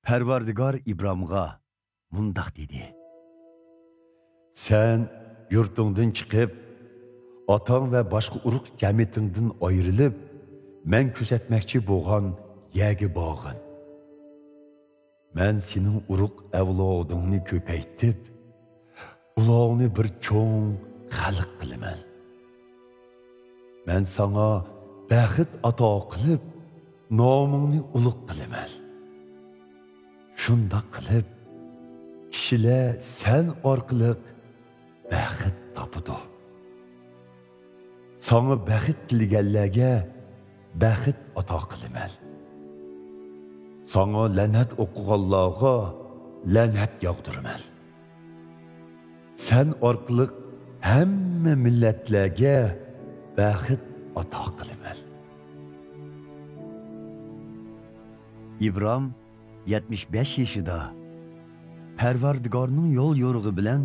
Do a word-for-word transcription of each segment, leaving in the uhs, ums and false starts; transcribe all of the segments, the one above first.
پەرۋەردىگار ئىبرامغا مۇنداق دېدى: سەن يۇرتۇڭدىن چىقىپ، ئاتاڭ ۋە باشقا ئۇرۇق جەمئىيىتىڭدىن ئايرىلىپ، مەن كۆرسەتمەكچى بولغان يەرگە بارغىن. مەن سېنىڭ ئۇرۇق ئەۋلادىڭنى كۆپەيتىپ، ئۇلارنى بىر چوڭ خەلق قىلىمەن. مەن ساڭا بەخت ئاتا قىلىپ، نامىڭنى ئۇلۇغ قىلىمەن. شۇنداق قىلىپ، كىشىلەر سەن ئارقىلىق بەخت تاپىدۇ. ساڭا بەخت تىلىگەنلەرگە بەخت ئاتا قىلىمەن. ساڭا لەنەت ئوقۇغانلارغا لەنەت ياغدۇرىمەن. سەن ئارقىلىق ھەممە مىللەتلەرگە بەخت ئاتا قىلىمەن. ئىبرام يەتمىش بەش يېشىدا پەرۋەردىگارنىڭ يول يورۇقى بىلەن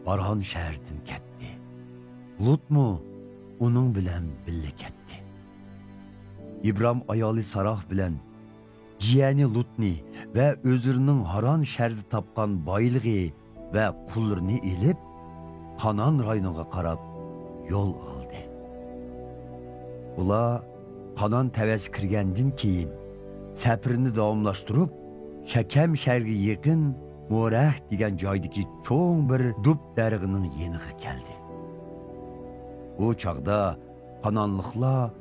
ھاران شەھىرىدىن كەتتى. لۇتمۇ ئۇنىڭ بىلەن بىللە كەتتى. ئىبرام ئايالى ساراھ بىلەن جىيەنى لۇتنى ۋە ئۆزلىرىنىڭ ھاران شەھىرىدە تاپقان بايلىقى ۋە قۇللىرىنى ئېلىپ، قانان رايونىغا قاراپ يول ئالدى. ئۇلار قانان تەۋەسىگە كىرگەندىن كېيىن، سەپىرىنى داۋاملاشتۇرۇپ، شەكەم شەھىرىگە يېقىن مورەھ دېگەن جايدىكى چوڭ بىر دۇب دەرىخىنىڭ يېنىغا كەلدى. بۇ چاغدا قانانلىقلار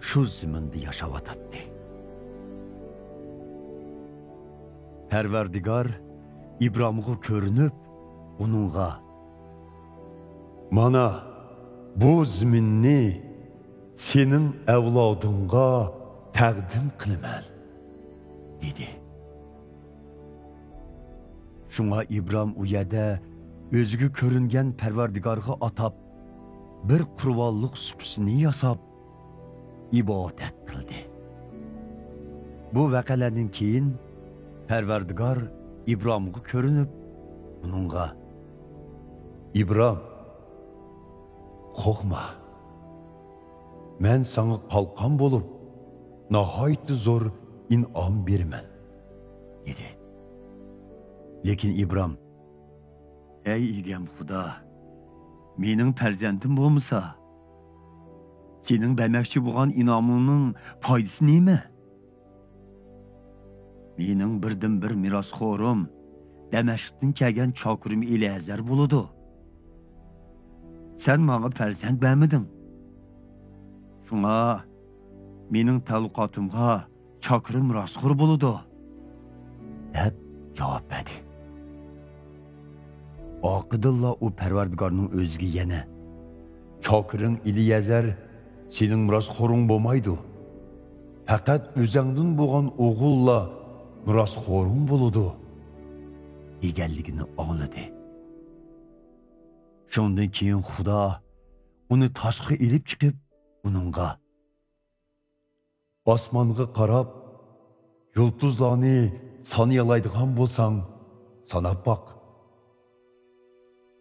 شۇ زېمىندا ياشاۋاتاتتى. پەرۋەردىگار ئىبرامغا كۆرۈنۈپ، ئۇنىڭغا: مانا، بۇ زېمىننى سېنىڭ ئەۋلادىڭغا تەقدىم قىلىمەن، دېدى. شۇڭا ئىبرام ئۇ يەردە ئۆزىگە كۆرۈنگەن پەرۋەردىگارغا ئاتاپ، بىر قۇربانلىق سۇپىسىنى ياساپ، ئىبادەت قىلدى. بۇ ۋەقەلەردىن كېيىن پەرۋەردىگار ئىبرامغا كۆرۈنۈپ، ئۇنىڭغا: ئىبرام، قورقما. مەن ساڭا قالقان بولۇپ، ناھايىتى زور ئىنئام بېرىمەن، دېدى. لېكىن ئىبرام: ئەي ئىگەم خۇدا، مېنىڭ پەرزەنتىم بولمىسا، سېنىڭ بەرمەكچى بولغان ئىنئامىڭنىڭ پايدىسى نېمە؟ مېنىڭ بىردىنبىر مىراسخورۇم، دەمەشقتىن كەلگەن چاكىرىم ئېلىئەزەر بولىدۇ. سەن ماڭا پەرزەنت بەرمىدىڭ. شۇڭا مېنىڭ تەئەللۇقاتىمغا چاكىرىم مىراسخور بولىدۇ، دەپ جاۋاب بەردى. ئارقىدىنلا ئۇ پەرۋەردىگارنىڭ ئۆزىگە يەنە: چاكىرىڭ ئېلىئەزەر سېنىڭ مىراسخورۇڭ بولمايدۇ. پەقەت ئۆزەڭدىن بولغان ئوغۇللا مىراسخورۇڭ بولىدۇ، دېگەنلىكىنى ئاڭلىدى. شۇندىن كېيىن خۇدا ئۇنى تاشقا ئېلىپ چىقىپ، ئۇنىڭغا: ئاسمانغا قاراپ، يۇلتۇزلارنى سانىيالايدىغان بولساڭ، ساناپ باق.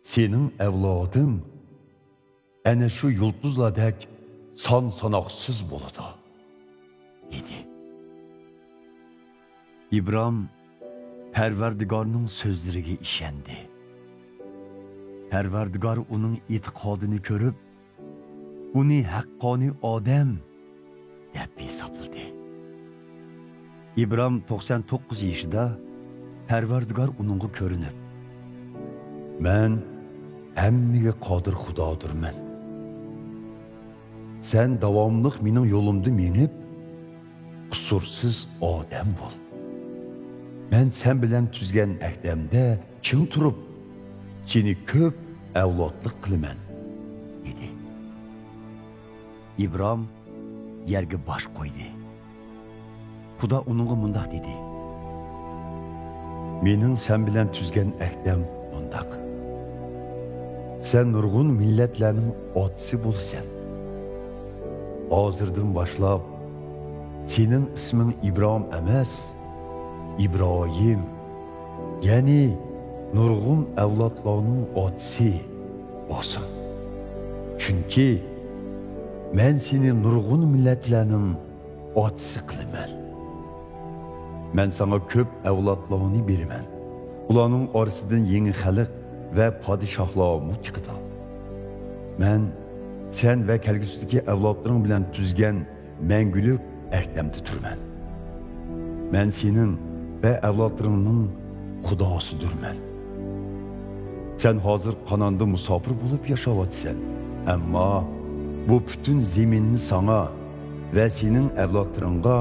سېنىڭ ئەۋلادىڭ ئەنە شۇ يۇلتۇزلاردەك سان-ساناقسىز بولىدۇ، دېدى. ئىبرام پەرۋەردىگارنىڭ سۆزلىرىگە ئىشەندى. پەرۋەردىگار ئۇنىڭ ئېتىقادىنى كۆرۈپ، ئۇنى ھەققانىي ئادەم دەپ ھېسابلىدى. ئىبرام توقسان توققۇز يېشىدا پەرۋەردىگار ئۇنىڭغا كۆرۈنۈپ: مەن ھەممىگە قادىر خۇدادۇرمەن. سەن داۋاملىق مېنىڭ يولۇمدا مېڭىپ، قۇسۇرسىز ئادەم بول. مەن سەن بىلەن تۈزگەن ئەھدەمدە چىڭ تۇرۇپ، سېنى كۆپ ئەۋلادلىق قىلىمەن، دېدى. ئىبرام يەرگە باش قويدى. خۇدا ئۇنىڭغا مۇنداق دېدى: مېنىڭ سەن بىلەن تۈزگەن ئەھدەم مۇنداق: سەن نۇرغۇن مىللەتلەرنىڭ ئاتىسى بولىسەن. ھازىردىن باشلاپ سېنىڭ ئىسمىڭ ئىبرام ئەمەس، ئىبراھىم، يەنى نۇرغۇن ئەۋلادلارنىڭ ئاتىسى بولسۇن. چۈنكى مەن سېنى نۇرغۇن مىللەتلەرنىڭ ئاتىسى قىلىمەن. مەن ساڭا كۆپ ئەۋلادلارنى بېرىمەن. ئۇلارنىڭ ئارىسىدىن يېڭى خەلق ۋە پادىشاھلارمۇ چىقىدۇ. مەن سەن ۋە كەلگۈسىدىكى ئەۋلادلىرىڭ بىلەن تۈزگەن مەڭگۈلۈك ئەھدەمدە تۇرىمەن. مەن سېنىڭ ۋە ئەۋلادلىرىڭنىڭ خۇداسىدۇرمەن. سەن ھازىر قاناندا مۇساپىر بولۇپ ياشاۋاتىسەن، ئەمما بۇ پۈتۈن زېمىننى ساڭا ۋە سېنىڭ ئەۋلادلىرىڭغا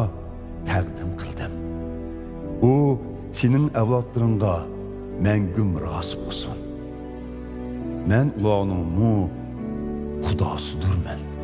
تەقدىم قىلدىم. ئۇ سېنىڭ ئەۋلادلىرىڭغا مەڭگۈ مىراس بولسۇن. مەن ئۇلارنىڭمۇ خۇداسىدۇرمەن.